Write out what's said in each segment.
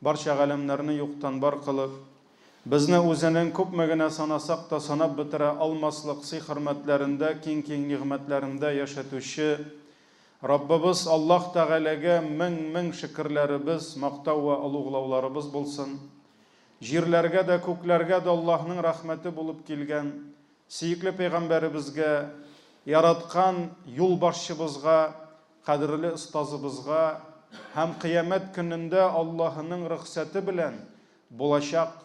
Барча галәмнәрне юктан бар кылып, безне Үзенең күпме генә санасак та санап бетерә алмаслык сый-хөрмәтләрендә, киң-киң нигъмәтләрендә яшәтүче Раббыбыз Аллаһ Тәгаләгә мең-мең шөкерләребез, мактау вә олуглауларыбыз булсын. Җирләргә дә, күкләргә дә Аллаһның рәхмәте булып килгән сөекле пәйгамбәребезгә, яраткан юлбашчыбызга, Кадерле остазыбызга һәм Кыямәт көнендә Аллаһының рөхсәте белән булачак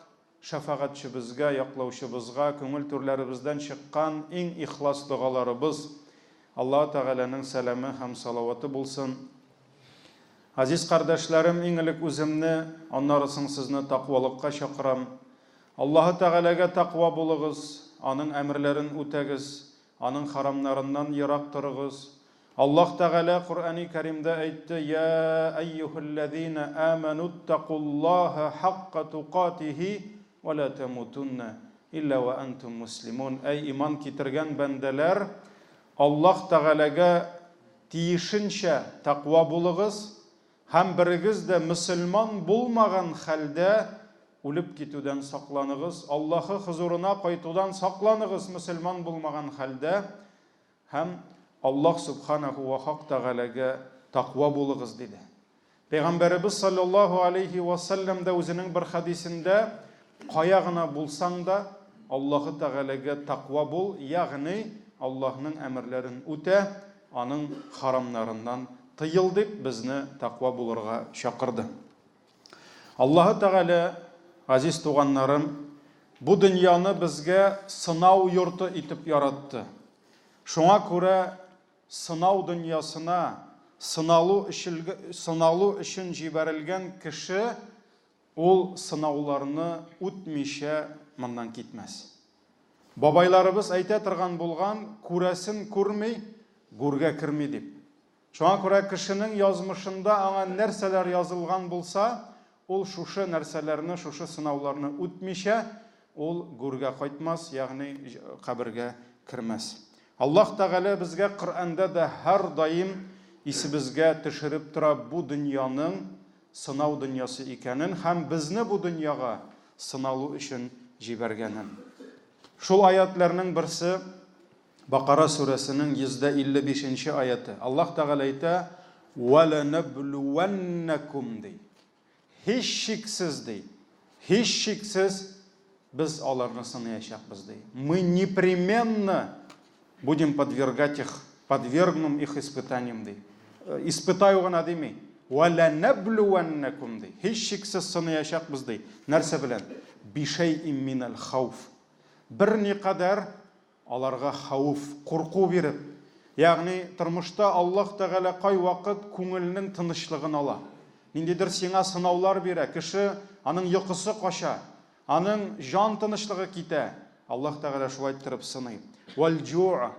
шәфәгатьчебезгә, яклаучыбызга күңел түрләребездән чыккан иң ихлас догаларыбыз, Аллаһы Тәгаләнең сәламе һәм салаваты булсын. Газиз кардәшләрем, иң элек үземне, аннары соң сезне таквалыкка чакырам. Аллаһы Тәгаләгә таква булыгыз, Аның әмерләрен үтәгез, Аның харамнарыннан ерак торыгыз. Аллаһ Тәгалә Коръәни Кәримдә әйтте, Йә әйюһәлләзинә әмәнүттәкуллаһа хакка тукатиһи вә лә тәмутунна илля вә әнтум муслимун. Әй иман китергән бәндәләр, Аллаһ Тәгаләгә тиешенчә тәкъва булыгыз һәм берегез дә мөселман булмаган хәлдә үлеп китүдән сакланыгыз, Аллаһы хозурына кайтудан сакланыгыз мөселман булмаган хәлдә. Һәм Аллаһ Сүбхәнәһү вә Хак Тәгаләгә таква булыгыз, диде. Пәйгамбәребез салләллаһу алейһи вә сәлләм дә үзенең бер хәдисендә, Кая гына булсаң да, Аллаһы Тәгаләгә таква бул, ягъни Аллаһның әмерләрен үтә, Аның харамнарыннан тыел, дип безне таква булырга чакырды. Аллаһы Тәгалә, газиз туганнарым, бу дөньяны безгә сынау йорты итеп яратты. Шуңа күрә сынау дөньясына сыналу өчен, сыналу өчен җибәрелгән кеше ул сынауларны үтмичә моннан китмәс. Бабайларыбыз әйтә торган булган, күрәсен күрми, гүргә керми дип. Шуңа күрә кешенең язмышында аңа нәрсәләр язылган булса, ул шушы нәрсәләрне, шушы сынауларны үтмичә, ул гүргә кайтмас, ягъни кабергә кермәс. Аллаһ Тәгалә безгә Коръәндә дә һәрдаим исебезгә төшереп тора бу дөньяның сынау дөньясы икәнен һәм безне бу дөньяга сыналу өчен җибәргәнен. Шул аятьләрнең берсе Бакара сүрәсенең 155 нче аяте. Аллаһ Тәгалә әйтә, Вә ләнәблүвәннәкүм, ди. Һичшиксез, ди, һичшиксез без аларны сынаячакбыз, ди. Мы непременно будем подвергать их, подвергнем их испытаниям, ди. Испытаю гына дими. Вә ләнәблүвәннәкүм, ди. Һичшиксез сынаячакбыз, ди. Нәрсә белән? Бишәйим минәл хауф. Берникадәр Аларга хәвеф, курку биреп, ягъни тормышта Аллаһ Тәгалә кайвакыт күңелнең тынычлыгын ала. Ниндидер сиңа сынаулар бирә, кеше, аның йокысы кача, аның җан тынычлыгы китә. Аллаһ Тәгалә шулай иттереп сыный. Вәл-җуъ,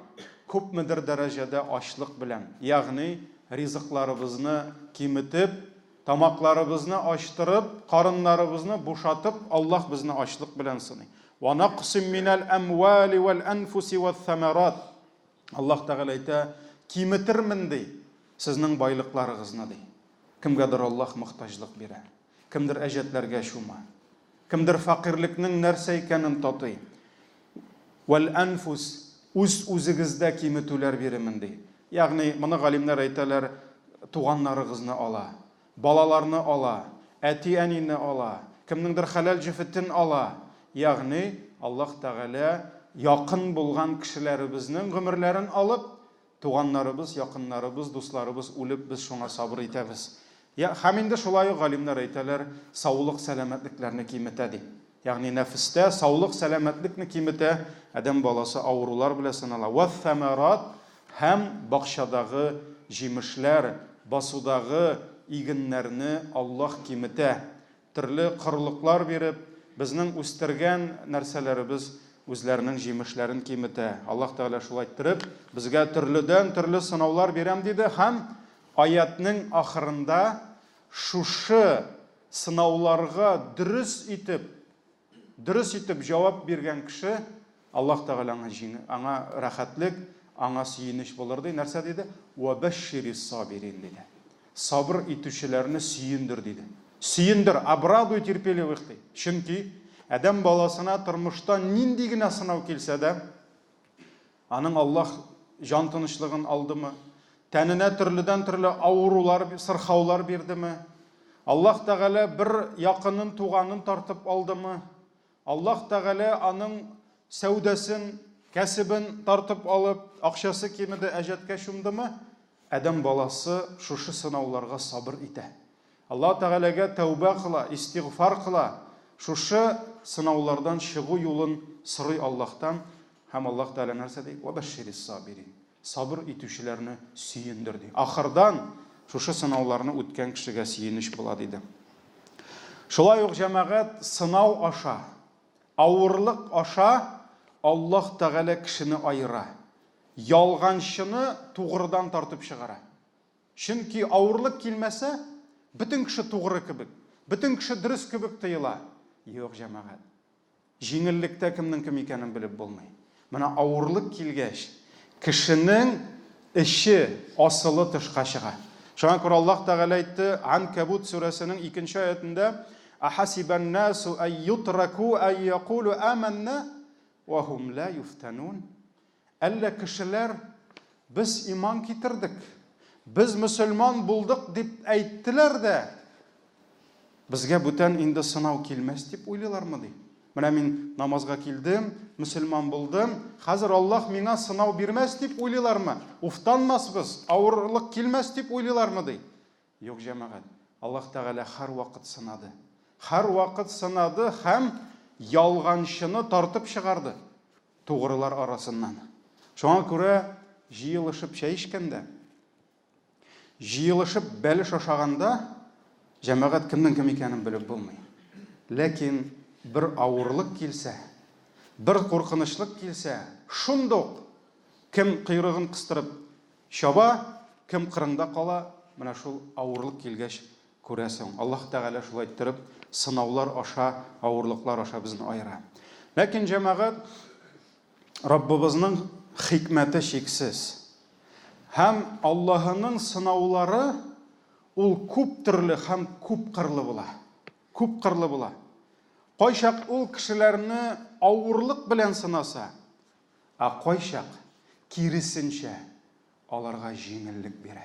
күпмедер дәрәҗәдә ачлык белән, ягъни ризыкларыбызны киметеп, Тамакларыбызны ачтырып, карыннарыбызны бушатып, Аллаһ безне ачлык белән сыный. Ва наксим минәл әмвали вәл әнфуси вәс-самарат. Аллаһ Тәгалә әйтә, киметермен ди, сезнең байлыкларыгызны ди. Кемгәдер Аллаһ мохтаҗлык бирә. Кемдер әҗәтләргә чума. Кемдер фәкыйрьлекнең нәрсә икәнен татый. Вәл әнфус, үз-үзегездә киметүләр биремен ди. Ягъни, моны галимнәр әйтәләр, туганнарыгызны ала, балаларны ала, әти-әнине ала, кемнеңдер хәләл җефетен ала. Ягъни, Аллаһ Тәгалә якын булган кешеләребезнең гомерләрен алып, Туганнарыбыз, якыннарыбыз, дусларыбыз үлеп, без шуңа сабыр итәбез. Я, һәм инде шулай ук галимнәр әйтәләр, саулык сәламәтлекләрне киметә дип. Ягъни нәфестә саулык сәламәтлекне киметә, адәм баласы авырулар белән сынала. Вәс-сәмәрат һәм бакчадагы җимешләр, басудагы игеннәрне Аллаһ киметә. Төрле корылыклар биреп, безнең үстергән нәрсәләребез үзләренең җимешләрен киметә. Аллаһ Тәгалә шулай иттереп, безгә төрледән-төрле сынаулар бирәм диде һәм аятьнең ахырында шушы сынауларга дөрес итеп, Дөрес итеп җавап биргән кеше, Аллаһ Тәгалә аңа җиңе, аңа рәхәтлек, аңа сөенеч булыр, ди. Нәрсә диде? Вә бәшширис сабирин, диде. Сабыр итүчеләрне сөендер, диде. Сөендер, обрадуй терпеливых, ди. Чөнки адәм баласына тормышта нинди генә сынау килсә дә, аның Аллаһ җан тынычлыгын алдымы, тәненә төрледән-төрле авырулар, сырхаулар бирдеме, Аллаһ Тәгалә бер якынын, туганын тартып алдымы, Аллаһ Тәгалә аның сәүдәсен, кәсебен тартып алып, акчасы кимеде, әҗәткә чумдымы, адәм баласы шушы сынауларга сабыр итә. Аллаһ Тәгаләгә тәүбә кыла, истигъфар кыла, шушы сынаулардан чыгу юлын сорый Аллаһтан һәм Аллаһ Тәгалә нәрсә ди? Вә бәшширис сабирин. Сабыр итүчеләрне сөендер, ди. Ахырдан шушы сынауларны үткән кешегә сөенеч була, диде. Шулай ук, җәмәгать, сынау аша, авырлык аша Аллаһ Тәгалә кешене аера, ялганчыны тугрыдан тартып чыгара. Чөнки авырлык килмәсә, бөтен кеше тугры кебек, бөтен кеше дөрес кебек тоела. Юк, җәмәгать. Җиңеллектә кемнең кем икәнен белеп булмый. Менә авырлык килгәч, кешенең эче, асылы тышка чыга. Шуңа күрә Аллаһ Тәгалә әйтте, Ан-Кабут сүрәсенең икенче аятендә, Ахасибан-насу ай ютраку ай якулу аманна ва хум ла юфтанун. Әллә кешеләр, Без иман китердек, без мөселман булдык, дип әйттеләр дә, безгә бүтән инде сынау килмәс дип уйлыйлармы, ди. Менә мин намазга килдем, мөселман булдым, хәзер Аллаһ миңа сынау бирмәс дип уйлыйлармы? Уфтанмасбыз, авырлык килмәс дип уйлыйлармы, ди. Юк, җәмәгать, Аллаһ Тәгалә һәрвакыт сынады. Һәрвакыт сынады һәм ялганчыны тартып чыгарды тугрылар арасыннан. Шуңа күрә җыелышып чәй эчкәндә, җыелышып бәлеш ашаганда җәмәгать кемнең кем икәнен белеп булмый. Ләкин бер авырлык килсә, бер куркынычлык килсә, шундук кем койрыгын кыстырып Чаба, кем кырыңда кала, менә шул авырлык килгәч күрәсең. Аллаһ Тәгалә шулай иттереп сынаулар аша, авырлыклар аша безне аера. Ләкин, җәмәгать, Раббыбызның хикмәте чиксез. Һәм Аллаһының сынаулары ул күп төрле һәм күп кырлы була. Күп кырлы була. Кайчак ул кешеләрне авырлык белән сынаса, Ә кайчак, киресенчә, аларга җиңеллек бирә.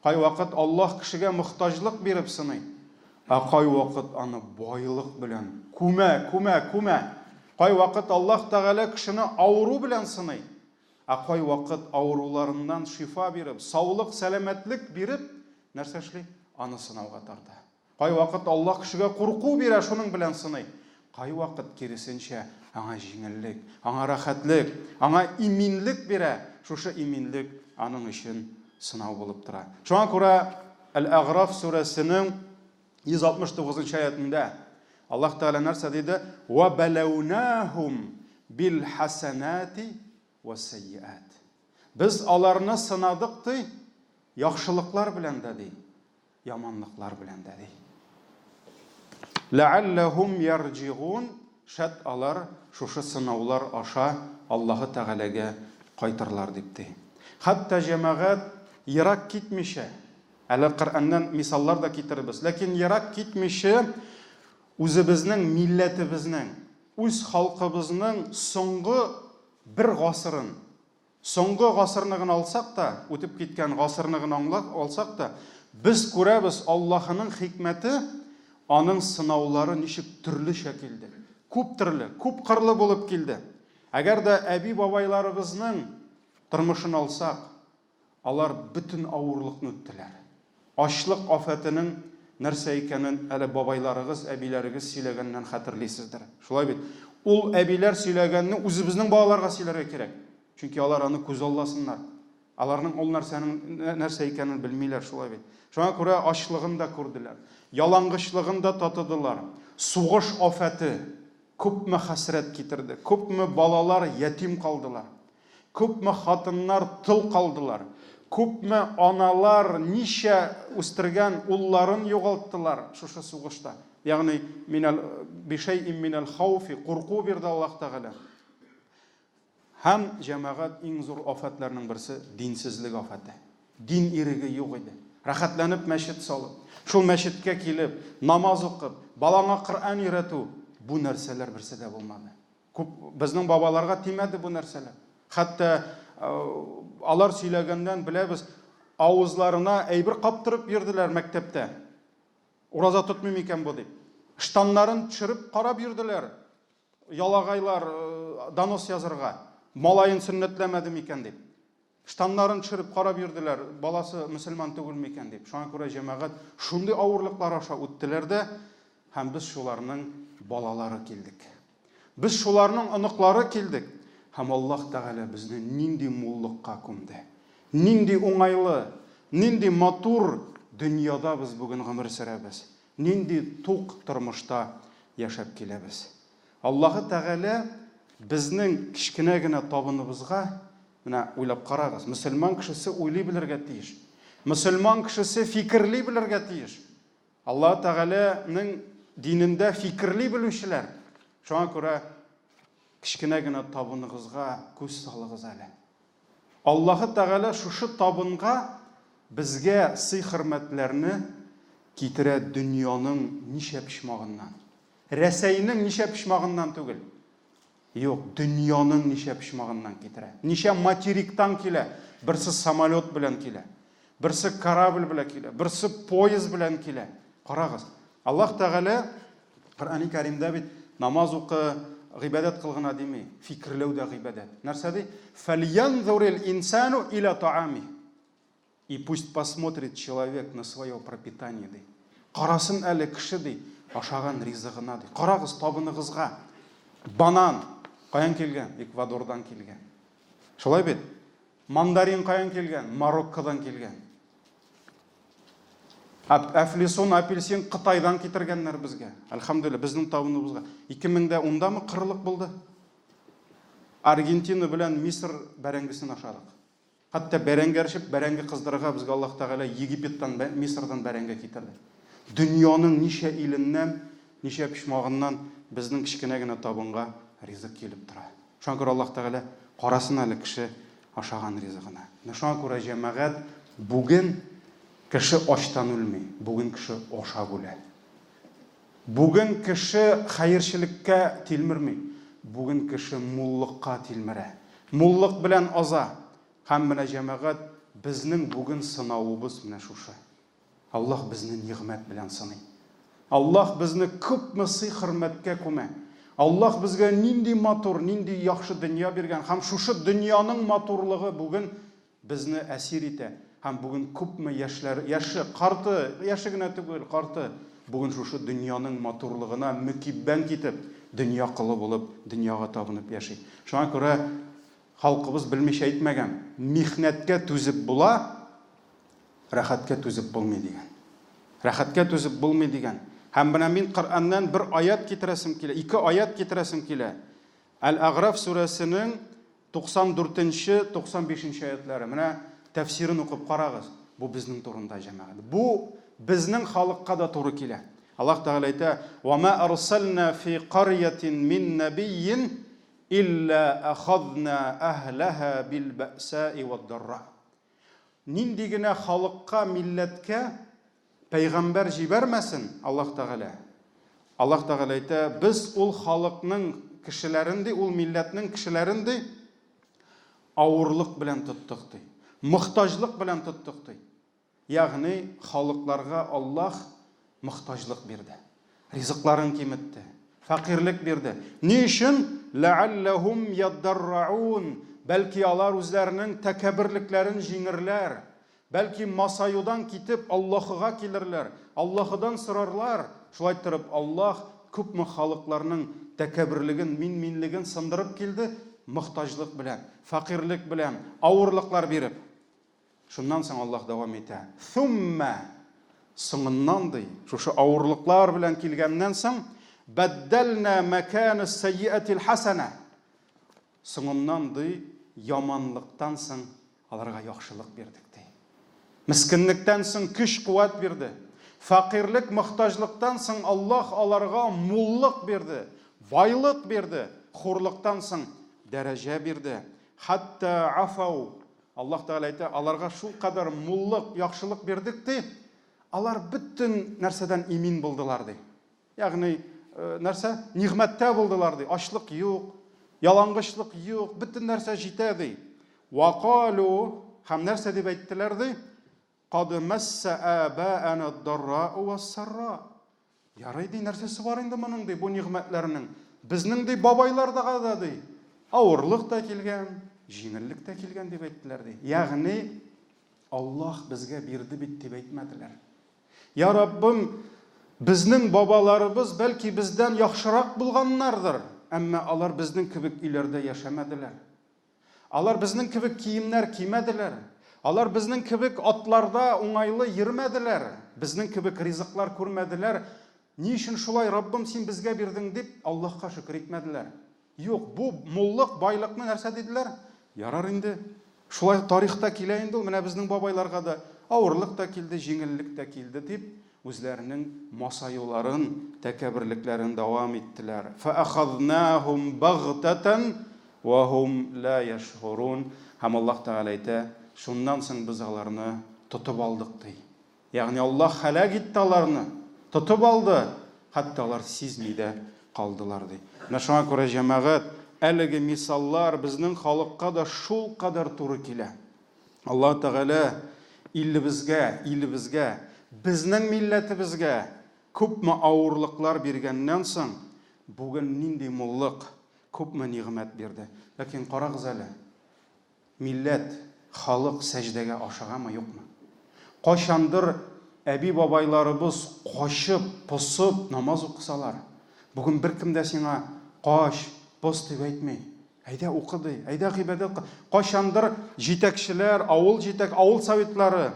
Кайвакыт Аллаһ кешегә мохтаҗлык биреп сыный, ә кайвакыт аны байлык белән күмә, күмә, күмә. Кайвакыт Аллаһ Тәгалә кешене авыру белән сыный, ә кайвакыт авыруларыннан шифа биреп, саулык, сәламәтлек биреп, нәрсә эшли? Аны сынауга тарта. Кайвакыт Аллаһ кешегә курку бирә, шуның белән сыный. Кайвакыт, киресенчә, аңа җиңеллек, аңа рәхәтлек, аңа иминлек бирә. Шушы иминлек аның өчен сынау булып тора. Шуңа күрә Әл-Әгъраф сүрәсенең 169 нчы аятендә Аллаһ Тәгалә нәрсә диде? Ва балаунахум бил хасанати вассайиат. Без аларны сынадык ди, яхшылыклар белән дә ди, Яманлыклар белән дә, ди. Ләәлләһум ярҗигун, шәт алар шушы сынаулар аша Аллаһы Тәгаләгә кайтырлар дип, ди. Хәтта җәмәгать ерак китмичә, әле Коръәннән мисаллар да китерербез, ләкин ерак китмичә үзебезнең милләтебезнең, үз халкыбызның соңгы бер гасырын Соңгы гасырны гына алсак та, үтеп киткән гасырны гына аңлап алсак та, без күрәбез Аллаһының хикмәте, аның сынаулары ничек төрлечә килде. Күп төрле, күп кырлы булып килде. Әгәр дә әби-бабайларыбызның тормышын алсак, алар бөтен авырлыкны үттеләр. Ачлык афәтенең нәрсә икәнен әле бабайларыгыз, әбиләрегез сөйләгәннән хәтерлисездер. Шулай бит? Ул әбиләр сөйләгәнне үзебезнең балаларга сөйләргә кирәк. Чөнки алар аны күзалласыннар. Аларның ул нәрсәнең нәрсә икәнен белмиләр, шулай бит? Шуңа күрә ачлыгын да күрделәр, ялангычлыгын да татыдылар. Сугыш афәте күпме хәсрәт китерде, күпме балалар ятим калдылар. Күпме хатыннар тол калдылар, күпме аналар ничә үстергән улларын югалттылар шушы сугышта. Ягъни минәл бишәйин минәл хауфи, курку бирде Аллаһ Тәгалә. Һәм, җәмәгать, иң зур афәтләрнең берсе, динсезлек афәте. Дин иреге юк иде. Рәхәтләнеп мәчет салып, шул мәчеткә килеп, намаз укып, балаңа Коръән өйрәтү, бу нәрсәләр берсе дә булмады. Күп безнең бабаларга тимәде бу нәрсәләр. Хәтта алар сөйләгәннән беләбез, авызларына әйбер каптырып йөрделәр мәктәптә. Ураза тотмый микән бу дип. Штаннарын төшереп карап йөрделәр. Ялагайлар донос язырга. Малаен сөннәтләмәде микән дип. Штаннарын төшереп карап йөрделәр, баласы мөселман түгел микән дип. Шуңа күрә җәмәгать шундый авырлыклар аша үттеләр дә, һәм без шуларның балалары килдек. Без шуларның оныклары килдек, һәм Аллаһ Тәгалә безне нинди муллыкка күмде. Нинди уңайлы, нинди матур дөньяда без бүген гомер сөрәбез. Нинди тук тормышта яшәп киләбез. Аллаһы Тәгалә безнең кечкенә генә табыныбызга Менә уйлап карагыз, мөселман кешесе уйлый белергә тиеш. Мөселман кешесе фикерли белергә тиеш. Аллаһ Тәгаләнең динендә фикерли белүчеләр. Шуңа күрә кечкенә генә табыныгызга күз салыгыз әле. Аллаһы Тәгалә шушы табынга безгә сый-хөрмәтләрне китерә дөньяның ничә почмагыннан. Рәсәйнең ничә почмагыннан түгел. Юк, дөньяның ничә почмагыннан китерә. Ничә материктан килә. Берсе самолет белән килә. Берсе корабль белән килә. Берсе поезд белән килә. Карагыз. Аллаһ Тәгалә Коръәни Кәримдә бит намаз укы, гыйбадәт кыл гына дими. Фикерләү дә гыйбадәт. Нәрсә ди? Фәльянзурил инсану иля таами. И пусть посмотрит человек на свое пропитание, ди. Карасын әле кеше, ди, ашаган ризыгына, ди. Карагыз табыныгызга. Банан каян килгән? Эквадордан килгән. Шулай бит? Мандарин каян килгән? Мароккодан килгән. Әфлисун, апельсин Кытайдан китергәннәр безгә. Әлхәмдүлилләһ, безнең табыныбызга. 2010-дамы кырлык булды? Аргентина белән Мисыр бәрәңгесен ашадык. Хәтта бәрәңге әрчеп, бәрәңге кыздырырга безгә Аллаһ Тәгалә Египеттан, Мисырдан бәрәңге китерде. Дөньяның ничә иленнән, ничә почмагыннан безнең кечкенә генә табынга ризык килеп тора. Шуңа күрә Аллаһ Тәгалә карасын әле кеше ашаган ризыгына. Менә шуңа күрә, җәмәгать, бүген кеше ачтан үлми, бүген кеше ашап үлә. Бүген кеше хәерчелеккә тилмерми, бүген кеше муллыкка тилмерә. Муллык белән аза. Һәм менә, җәмәгать, безнең бүген сынавыбыз менә шушы. Аллаһ безне нигъмәт белән сыный. Аллаһ безне күпме сый-хөрмәткә күмә. Аллаһ безгә нинди матур, нинди яхшы дөнья биргән һәм шушы дөньяның матурлыгы бүген Безне әсир итә. Һәм бүген күпме яшьләр, яше, карты, яше генә түгел, карты, бүген шушы дөньяның матурлыгына мөкиббән китеп, дөнья колы булып, дөньяга табынып яши. Шуңа күрә халкыбыз белмичә әйтмәгән, михнәткә түзеп була, рәхәткә түзеп булмый дигән. Рәхәткә түзеп булмый дигән. Һәм менә мин Коръәннән бер аять китерәсем килә, ике аять китерәсем килә. Әл-Әгъраф сүрәсенең 94 нче, 95 нче аятләре. Менә тәфсирен укып карагыз. Бу безнең турында, җәмәгать. Бу безнең халыкка да туры килә. Аллаһ Тәгалә әйтә: "Ва ма арсална фи карьятин мин нәбийин илля ахазна әһлаһа бил бәсаи вад-дарра." Нинди генә халыкка, милләткә пәйгамбәр җибәрмәсен Аллаһ Тәгалә, Аллаһ Тәгалә әйтә, без ул халыкның кешеләрен ди, ул милләтнең кешеләрен ди, авырлык белән тоттык ди. Мохтаҗлык белән тоттык ди. Ягъни халыкларга Аллаһ мохтаҗлык бирде. Ризыкларын киметте. Фәкыйрьлек бирде. Ни өчен? Ләалләһум яддарраун. Бәлки алар үзләренең тәкәбберлекләрен җиңерләр. Бәлки масаюдан китеп Аллаһыга килерләр, Аллаһыдан сорарлар. Шулай торып Аллаһ күпме халыкларның тәкәбберлеген, мин-минлеген сындырып килде, мохтаҗлык белән, фәкыйрьлек белән, авырлыклар биреп. Шуннан соң Аллаһ дәвам итә. Суммә, соңыннан ди, шушы авырлыклар белән килгәннән соң, бәддәлнә мәкәнә сәйиәтил хәсәнә. Соңыннан ди, яманлыктан соң аларга яхшылык бирдек ди. Мескенлектән соң көч-куәт бирде. Фәкыйрьлек, мохтаҗлыктан соң Аллаһ аларга муллык бирде, байлык бирде, хурлыктан соң дәрәҗә бирде. Хәтта афау. Аллаһ Тәгалә әйтә, аларга шулкадәр муллык, яхшылык бирдек, ди, алар бөтен нәрсәдән имин булдылар, ди. Ягъни, нәрсә? Нигъмәттә булдылар, ди. Ачлык юк, ялангычлык юк, бөтен нәрсә җитә, ди. Вакалу һәм нәрсә дип әйттеләр, ди? Кад мәсса абаана ад-даррау вас-сарра. Ярый, ди, нәрсәсе бар инде моның, ди, бу нигъмәтләрнең? Безнең, ди, бабайлардага да, ди, авырлык та килгән, җиңеллек тә килгән, дип әйттеләр, ди. Ягъни, Аллаһ безгә бирде бит, дип әйтмәделәр. Я Раббым, безнең бабаларыбыз бәлки бездән яхшырак булганнардыр, әмма алар безнең кебек өйләрдә яшәмәделәр. Алар безнең кебек киемнәр кимәделәр. Алар безнең кебек атларда уңайлы йөрмәделәр. Безнең кебек ризыклар күрмәделәр. Ни өчен шулай, Раббым, син безгә бирдең, дип, Аллаһка шөкер итмәделәр. Юк, бу муллык, байлыкны нәрсә диделәр? Ярар инде. Шулай тарихта килә инде ул, менә безнең бабайларга да авырлык та килде, җиңеллек тә килде, дип, үзләренең масаюларын, тәкәбберлекләрен дәвам иттеләр. Фәәхәзнәһум бәгътәтән вә һум лә яшгурун. Һәм Аллаһ Тәгалә әйтә, шуннан соң без аларны тотып алдык, ди. Ягъни Аллаһ һәлак итте аларны, тотып алды, хәтта алар сизми дә калдылар, ди. Менә шуңа күрә, җәмәгать, әлеге мисаллар безнең халыкка да шулкадәр туры килә. Аллаһ Тәгалә илебезгә, илебезгә, безнең милләтебезгә күпме авырлыклар биргәннән соң, бүген нинди муллык, күпме нигъмәт бирде. Ләкин карагыз әле, милләт, халык сәҗдәгә ашыгамы, юкмы? Кайчандыр әби-бабайларыбыз качып, посып намаз укысалар, бүген беркем дә сиңа кач, пос дип әйтми. Әйдә укы ди, әйдә гыйбадәт кыл. Кайчандыр җитәкчеләр, авыл җитәк, авыл советлары,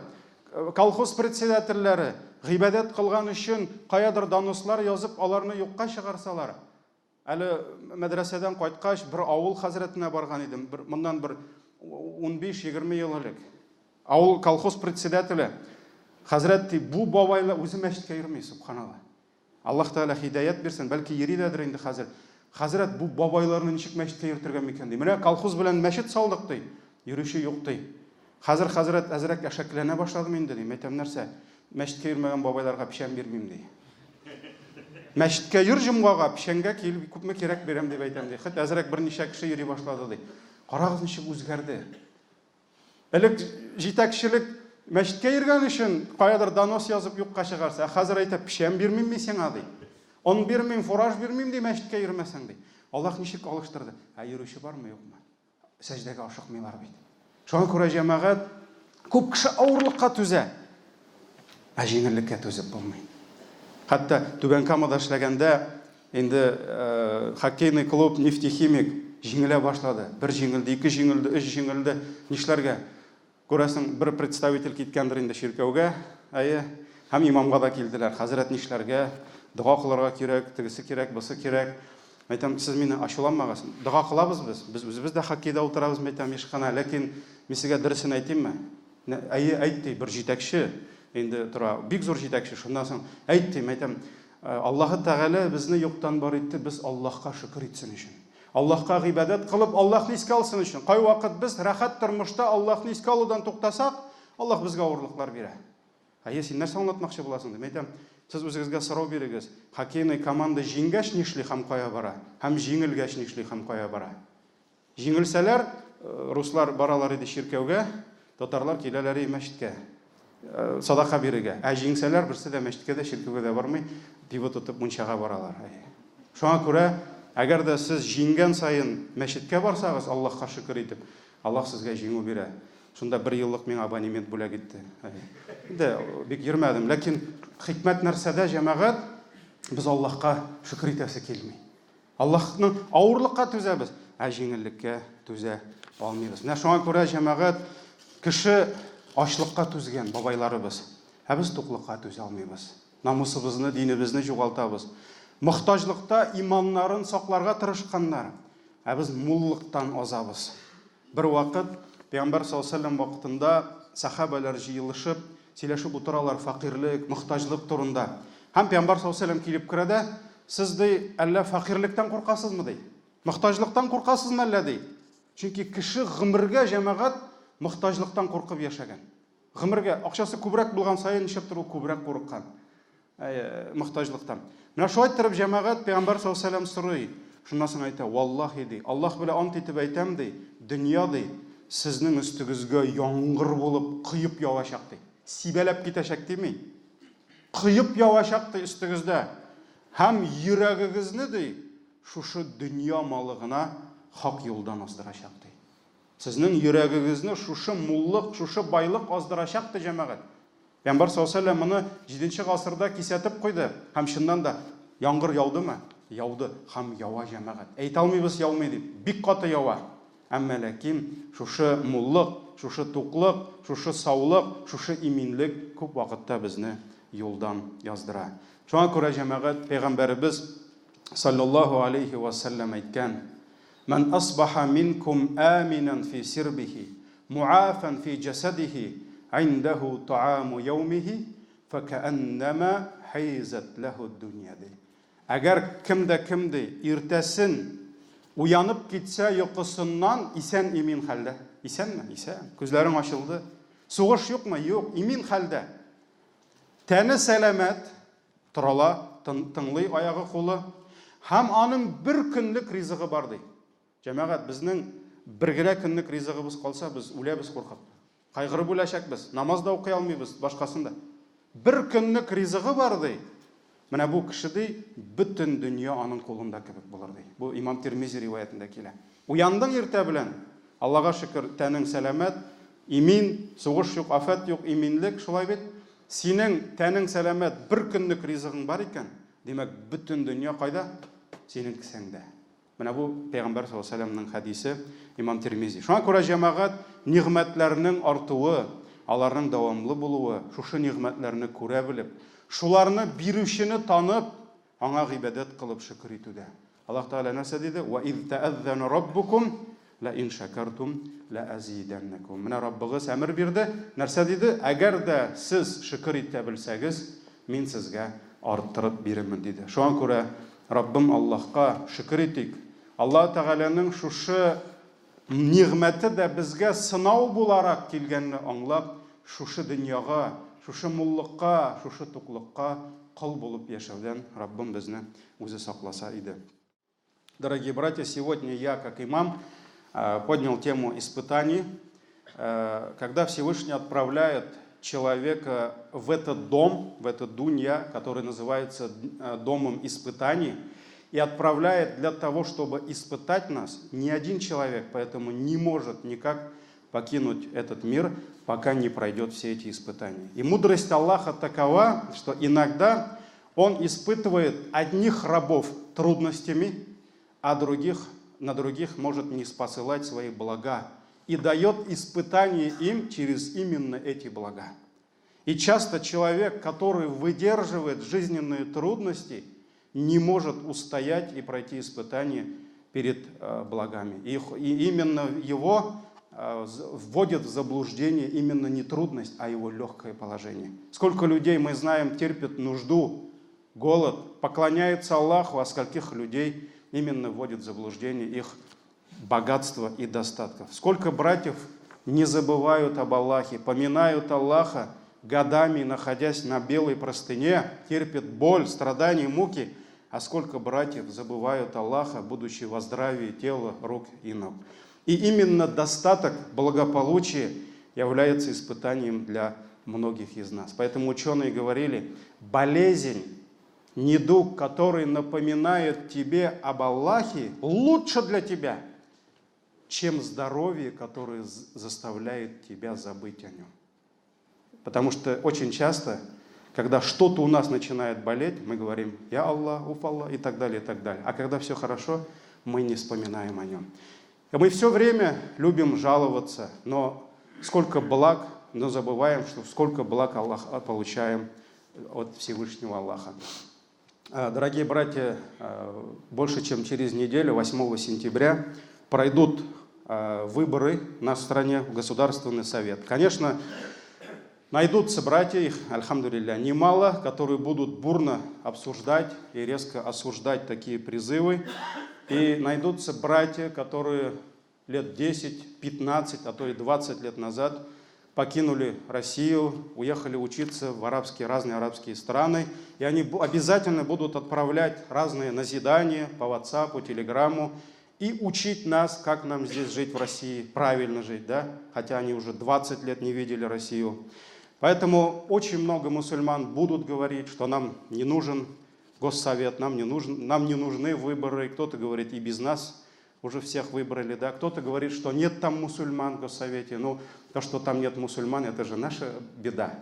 колхоз председательләре гыйбадәт кылган өчен каядыр донослар язып, аларны юкка чыгарсалар. Әле мәдрәсәдән кайткач, бер авыл хәзрәтенә барган идем, бер, моннан бер 15-20 ел элек. Авыл колхоз председателе хәзрәт ди, бу бабайлар үзе мәчеткә йөрми, субханалла. Аллаһ Тәгалә һидаять бирсен, бәлки йөри дәдер инде хәзер. Хәзрәт, бу бабайларны ничек мәчеткә йөртергә микән, ди. Менә колхоз белән мәчет салдык, ди. Йөрүче юк, ди. Хәзер, хәзрәт, әзрәк әшәкеләнә башладым инде, ди. Мәйтәм, нәрсә? Мәчеткә йөрмәгән бабайларга печән бирмим, ди. Мәчеткә йөр җомгага, печәнгә кил, күпме кирәк бирәм, дип әйтәм, ди. Хет әзрәк берничә кеше йөри башлады, ди. Карагыз, ничек үзгәрде. Элек җитәкчелек мәчеткә йөргән өчен каядыр донос язып юкка чыгарса, ә хәзер әйтә, печән бирмим мин сиңа, ди. Он бирмим, фураж бирмим, ди, мәчеткә йөрмәсәң, ди. Аллаһ ничек алыштырды? Ә йөрүче бармы, юкмы? Сәҗдәгә ашыкмыйлар бит. Шуңа күрә җәмәгать күп кеше авырлыкка түзә. Ә җиңеллеккә түзеп булмый. Хәтта Түбән Камада эшләгәндә инде хоккейный клуб Нефтехимик җиңелә башлады. Бер җиңелде, ике җиңелде, өч җиңелде. Нишләргә? Күрәсең, бер представитель киткәндер инде чиркәүгә. Әйе. Һәм имамга да килделәр. Хәзрәт нишләргә? Дога кылырга кирәк, тегесе кирәк, бусы кирәк. Мәйтәм, сез мине ачуланмагыз. Дога кылабыз без. Без үзебез дә хоккейда утырабыз, мәйтәм, еш кына. Ләкин мин сезгә дөресен әйтимме? Әйе, әйт, ди, бер җитәкче инде тора, бик зур җитәкче. Шуннан соң, әйт, дим, әйтәм, Аллаһы Тәгалә безне юктан бар итте, без Аллаһка шөкер итсен өчен. Аллаһка гыйбадәт кылып, Аллаһны искә алсын өчен. Кайвакыт без рәхәт тормышта Аллаһны искә алудан туктасак, Аллаһ безгә авырлыклар бирә. Әйе, син нәрсә аңлатмакчы буласың, дим. Әйтәм, сез үзегезгә сорау бирегез. Хоккейный команда җиңгәч нишли һәм кая бара? Һәм җиңелгәч нишли һәм кая бара? Җиңелсәләр, руслар баралар иде чиркәүгә, татарлар киләләр иде мәчеткә, садака бирергә. Ә җиңсәләр, берсе дә мәчеткә дә, чиркәүгә дә бармый, пиво тотып мунчага баралар. Шуңа күрә, әгәр дә сез җиңгән саен мәчеткә барсагыз, Аллаһка шөкер итеп, Аллаһ сезгә җиңү бирә. Шунда бер еллык миңа абонемент бүләк итте. Инде бик йөрмәдем, ләкин хикмәт нәрсәдә, җәмәгать, без Аллаһка шөкер итәсе килми. Аллаһның авырлыкка түзәбез, ә җиңеллеккә түзә алмыйбыз. Менә шуңа күрә җәмәгать кеше ачлыкка түзгән бабайларыбыз, ә без туклыкка түзә алмыйбыз. Намусыбызны, динебезне югалтабыз. Мохтаҗлыкта иманнарын сакларга тырышканнар, ә без муллыктан азабыз. Бервакыт Пәйгамбәр саллаллаһу алейһи ва сәлләм вакытында сәхабәләр җыелышып, сөйләшеп утыралар фәкыйрьлек, мохтаҗлык турында. Һәм Пәйгамбәр саллаллаһу алейһи ва сәлләм килеп керә дә, Сез, ди, әллә фәкыйрьлектән куркасызмы, ди? Мохтаҗлыктан куркасызмы әллә, ди? Чөнки кеше гомергә, җәмәгать, мохтаҗлыктан куркып яшәгән. Гомергә акчасы күбрәк булган саен нишләптер ул күбрәк курыккан мохтаҗлыктан. Менә шулай иттереп җәмәгать пәйгамбәр саллаллаһу алейһи вәсәлләм сорый. Шуннан соң әйтә, валлаһи ди, Аллаһ белән ант итеп әйтәм ди, дөнья ди, сезнең өстегезгә яңгыр булып коеп явачак ди. Сибәләп китәчәк дими. Коеп явачак ди өстегездә. Һәм йөрәгегезне ди, шушы дөнья малы гына хак юлдан аздырачак ди. Сезнең йөрәгегезне шушы муллык, шушы байлык аздырачак, ди җәмәгать. Пәйгамбәр саллаллаһу алейһи ва сәлләм моны җиденче гасырда кисәтеп куйды. Һәм чыннан да, яңгыр яудымы? Яуды һәм ява, җәмәгать. Әйтә алмыйбыз яумый дип. Бик каты ява. Әмма ләкин шушы муллык, шушы туклык, шушы саулык, шушы иминлек күп вакытта безне юлдан яздыра. Шуңа күрә, җәмәгать, пәйгамбәребез саллаллаһу алейһи ва сәлләм әйткән, Мән асбаха минкум аминан фи сирбихи, муафан фи җәсәдихи, гыйндәһу тааму яумихи, фәкәәннәмә хизәт ләһүд дөнья, ди. Әгәр кем дә кем, ди, иртәсен уянып китсә йокысыннан исән-имин хәлдә. Исәнме? Исән. Күзләрең ачылды. Сугыш юкмы? Юк. Имин хәлдә. Тәне сәламәт, Торала, тыңлый аягы-кулы. Һәм аның бер көнлек ризыгы бар, ди. Җәмәгать, безнең бер генә көнлек ризыгыбыз калса, без үләбез куркып. Кайгырып үләчәкбез, намаз да укый алмыйбыз, башкасын да. Бер көнлек ризыгы бар, ди. Менә бу кеше, ди, бөтен дөнья аның кулында кебек булыр, ди. Бу имам Тирмизи риваятендә килә. Уяндың иртә белән, Аллага шөкер, тәнең сәламәт, имин, сугыш юк, афәт юк, иминлек, шулай бит? Синең тәнең сәламәт, бер көнлек ризыгың бар икән, димәк, бөтен дөнья кайда? Синең кесәңдә. Менә бу Пәйгамбәр саллаллаһу алейһи ва сәлләмнең хәдисе, имам Тирмизи. Шуңа күрә, җәмәгать, нигъмәтләрнең артуы, аларның дәвамлы булуы, шушы нигъмәтләрне күрә белеп, шуларны бирүчене танып, аңа гыйбадәт кылып шөкер итүдә. Аллаһ Тәгалә нәрсә диде? Ва из тәәззәна раббукум ла ин шәкәртум ла азидәннәкум. Менә Раббыгыз әмер бирде. Нәрсә диде? Әгәр дә сез шөкер итә белсәгез, мин сезгә арттырып бирермен, диде. Шуңа күрә Раббым Аллаһка шөкер итик. Аллаһ Тәгаләнең шушы нигъмәте дә безгә сынау буларак килгәнне аңлап, шушы дөньяга, шушы муллыкка, шушы туклыкка кол булып яшәүдән Раббым безне үзе сакласа иде. Дорогие братья, сегодня я, как имам, поднял тему испытаний, когда Всевышний отправляет человека в этот дом, в этот дунья, который называется домом испытаний, и отправляет для того, чтобы испытать нас, ни один человек поэтому не может никак покинуть этот мир, пока не пройдет все эти испытания. И мудрость Аллаха такова, что иногда Он испытывает одних рабов трудностями, а других, на других может не спосылать свои блага и дает испытание им через именно эти блага. И часто человек, который выдерживает жизненные трудности, не может устоять и пройти испытание перед благами. И именно его вводит в заблуждение именно не трудность, а его легкое положение. Сколько людей, мы знаем, терпят нужду, голод, поклоняются Аллаху, а скольких людей именно вводит в заблуждение их богатство и достатков. Сколько братьев не забывают об Аллахе, поминают Аллаха, годами находясь на белой простыне, терпят боль, страдания, муки, а сколько братьев забывают Аллаха, будучи во здравии тела, рук и ног. И именно достаток, благополучие является испытанием для многих из нас. Поэтому ученые говорили, болезнь, недуг, который напоминает тебе об Аллахе, лучше для тебя, чем здоровье, которое заставляет тебя забыть о нем. Потому что очень часто, когда что-то у нас начинает болеть, мы говорим «Я Аллах, Уф Аллах» и так далее, и так далее. А когда все хорошо, мы не вспоминаем о нем. И мы все время любим жаловаться, но сколько благ, но забываем, что сколько благ Аллах получаем от Всевышнего Аллаха. Дорогие братья, больше чем через неделю, 8 сентября, пройдут выборы на стране в Государственный совет. Конечно, найдутся братья, их, альхамдулилля, немало, которые будут бурно обсуждать и резко осуждать такие призывы. И найдутся братья, которые лет 10, 15, а то и 20 лет назад покинули Россию, уехали учиться в арабские, разные арабские страны, и они обязательно будут отправлять разные назидания по WhatsApp, Телеграмму и учить нас, как нам здесь жить в России, правильно жить, да, хотя они уже 20 лет не видели Россию. Поэтому очень много мусульман будут говорить, что нам не нужен госсовет, нам не нужны выборы, кто-то говорит, и без нас уже всех выбрали, да, кто-то говорит, что нет там мусульман в госсовете, ну, то, что там нет мусульман, это же наша беда,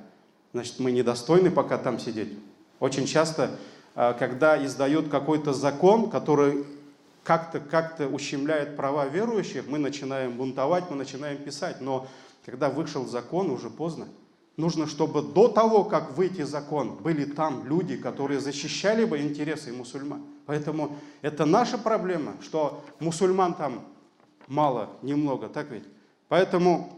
значит, мы недостойны пока там сидеть. Очень часто, когда издают какой-то закон, который как-то ущемляет права верующих, мы начинаем бунтовать, мы начинаем писать, но когда вышел закон, уже поздно. Нужно, чтобы до того, как выйти закон, были там люди, которые защищали бы интересы мусульман. Поэтому это наша проблема, что мусульман там мало, немного, так ведь? Поэтому,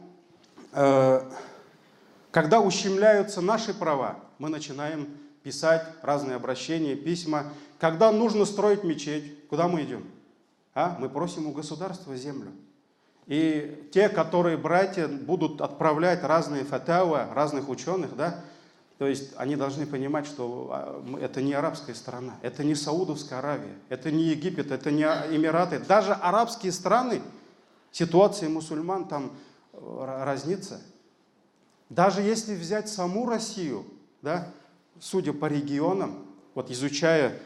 когда ущемляются наши права, мы начинаем писать разные обращения, письма. Когда нужно строить мечеть, куда мы идем? А? Мы просим у государства землю. И те, которые братья будут отправлять разные фатавы, разных ученых, да, то есть они должны понимать, что это не арабская страна, это не Саудовская Аравия, это не Египет, это не Эмираты. Даже арабские страны, ситуация мусульман там разнится. Даже если взять саму Россию, да, судя по регионам, вот изучая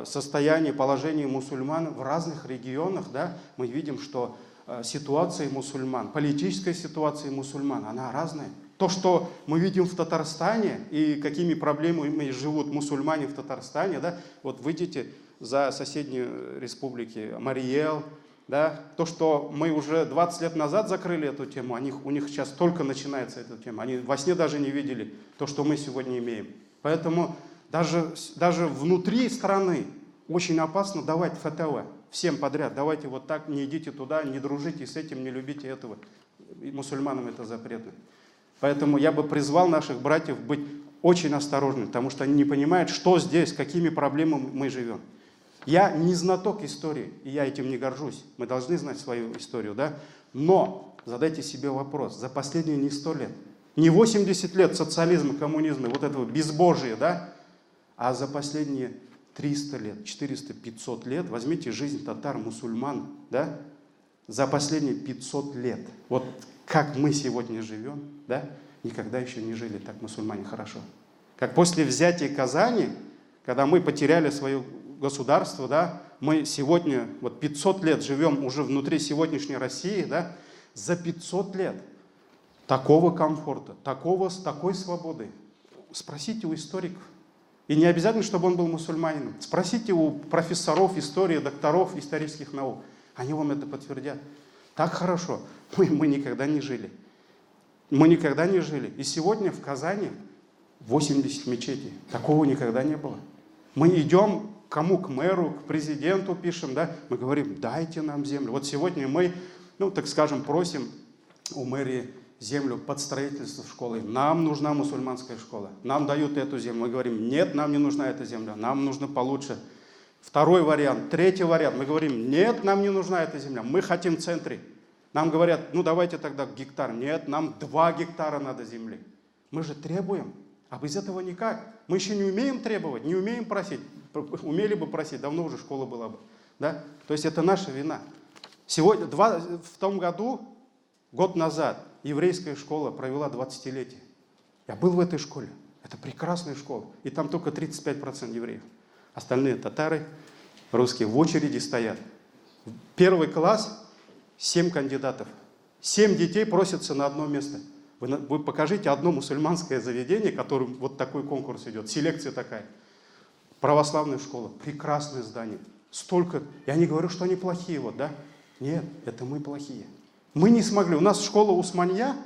состояние, положение мусульман в разных регионах, да, мы видим, что ситуация мусульман, политическая ситуация мусульман, она разная. То, что мы видим в Татарстане и какими проблемами живут мусульмане в Татарстане, да, вот выйдите за соседние республики, Марий Эл, да, то, что мы уже 20 лет назад закрыли эту тему, у них сейчас только начинается эта тема, они во сне даже не видели то, что мы сегодня имеем. Поэтому даже внутри страны очень опасно давать фатавы всем подряд. Давайте вот так, не идите туда, не дружите с этим, не любите этого. И мусульманам это запретно. Поэтому я бы призвал наших братьев быть очень осторожными, потому что они не понимают, что здесь, какими проблемами мы живем. Я не знаток истории, и я этим не горжусь. Мы должны знать свою историю, да? Но задайте себе вопрос, за последние не 100 лет, не 80 лет социализма, коммунизма, вот этого безбожия, да? А за последние 300 лет, 400, 500 лет, возьмите жизнь татар, мусульман, да? За последние 500 лет, вот как мы сегодня живем, да? Никогда еще не жили так мусульмане хорошо. Как после взятия Казани, когда мы потеряли свое государство, да, мы сегодня, вот 500 лет живем уже внутри сегодняшней России, да, за 500 лет такого комфорта, такой свободы. Спросите у историков. И не обязательно, чтобы он был мусульманином. Спросите у профессоров истории, докторов исторических наук. Они вам это подтвердят. Так хорошо мы никогда не жили. Мы никогда не жили. И сегодня в Казани 80 мечетей. Такого никогда не было. Мы идем кому? К мэру, к президенту пишем, да? Мы говорим, дайте нам землю. Вот сегодня мы, просим у мэрии землю под строительство школы. Нам нужна мусульманская школа. Нам дают эту землю. Мы говорим, нет, нам не нужна эта земля. Нам нужно получше. Второй вариант, третий вариант. Мы говорим, нет, нам не нужна эта земля. Мы хотим в центре. Нам говорят, ну давайте тогда гектар. Нет, нам 2 гектара надо земли. Мы же требуем. А без этого никак. Мы еще не умеем требовать, не умеем просить. Умели бы просить, давно уже школа была бы. Да? То есть это наша вина. Сегодня, в том году, год назад, еврейская школа провела 20-летие. Я был в этой школе. Это прекрасная школа. И там только 35% евреев. Остальные татары, русские в очереди стоят. Первый класс, 7 кандидатов. 7 детей просятся на одно место. Вы покажите одно мусульманское заведение, которым вот такой конкурс идет, селекция такая. Православная школа, прекрасное здание. Столько, я не говорю, что они плохие, вот, да? Нет, это мы плохие. Мы не смогли. У нас школа Усманья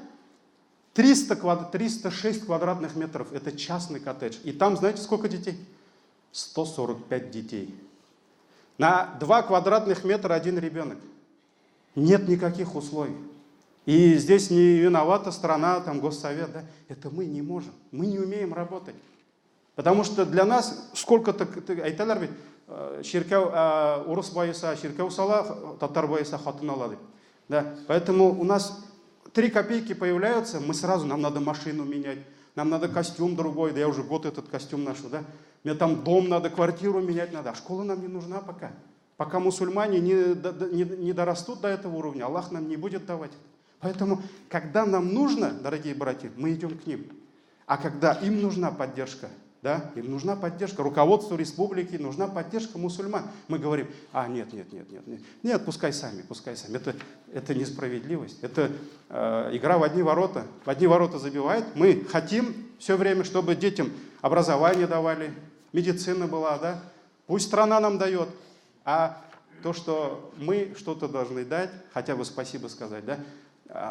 306 квадратных метров. Это частный коттедж. И там, знаете, сколько детей? 145 детей. На 2 квадратных метра один ребенок. Нет никаких условий. И здесь не виновата страна, там, госсовет, да? Это мы не можем. Мы не умеем работать. Потому что для нас сколько-то... Әйтәләр бит, чиркәү, урыс баеса, чиркәү сала, татар баеса, хатын ала дип. Да? Поэтому у нас 3 копейки появляются, мы сразу, нам надо машину менять, нам надо костюм другой, да я уже год этот костюм ношу, да? Мне там дом надо, квартиру менять надо, а школа нам не нужна пока. Пока мусульмане не дорастут до этого уровня, Аллах нам не будет давать. Поэтому, когда нам нужно, дорогие братья, мы идем к ним. А когда им нужна поддержка, да, им нужна поддержка, руководству республики нужна поддержка мусульман. Мы говорим, а нет, нет, нет, нет, нет, нет, пускай сами, пускай сами. Это несправедливость, это игра в одни ворота. В одни ворота забивает. Мы хотим все время, чтобы детям образование давали, медицина была, да, пусть страна нам дает. А то, что мы что-то должны дать, хотя бы спасибо сказать, да,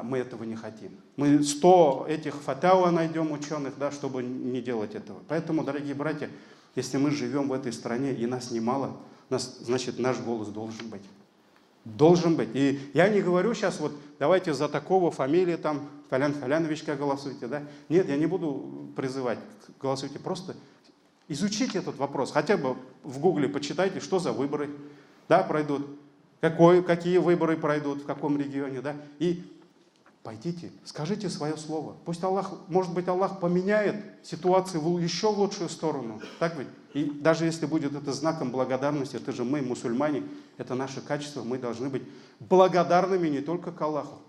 мы этого не хотим. Мы 100 этих фатауа найдем ученых, да, чтобы не делать этого. Поэтому, дорогие братья, если мы живем в этой стране и нас немало, значит, наш голос должен быть. Должен быть. И я не говорю сейчас, вот давайте за такого фамилии там Фалян Фаляновичка голосуйте, да. Нет, я не буду призывать, голосуйте. Просто изучите этот вопрос. Хотя бы в гугле почитайте, что за выборы, да, пройдут, какие выборы пройдут, в каком регионе, да. И пойдите, скажите свое слово. Пусть Аллах, может быть, Аллах поменяет ситуацию в еще лучшую сторону. Так ведь? И даже если будет это знаком благодарности, это же мы, мусульмане, это наше качество, мы должны быть благодарными не только к Аллаху,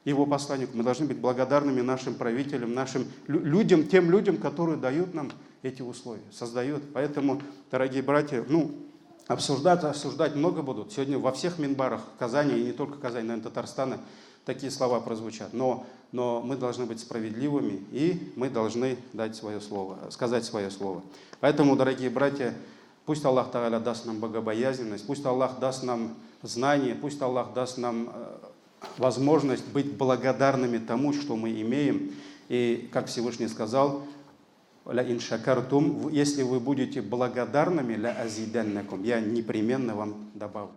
его посланнику, мы должны быть благодарными нашим правителям, нашим людям, тем людям, которые дают нам эти условия, создают. Поэтому, дорогие братья, обсуждать много будут. Сегодня во всех минбарах Казани, и не только Казани, наверное, Татарстана, такие слова прозвучат. Но мы должны быть справедливыми, и мы должны дать свое слово, сказать свое слово. Поэтому, дорогие братья, пусть Аллах Тааля даст нам богобоязненность, пусть Аллах даст нам знание, пусть Аллах даст нам возможность быть благодарными тому, что мы имеем. И, как Всевышний сказал, «Ля ин шакартум», если вы будете благодарными, ля азиданнакум, я непременно вам добавлю.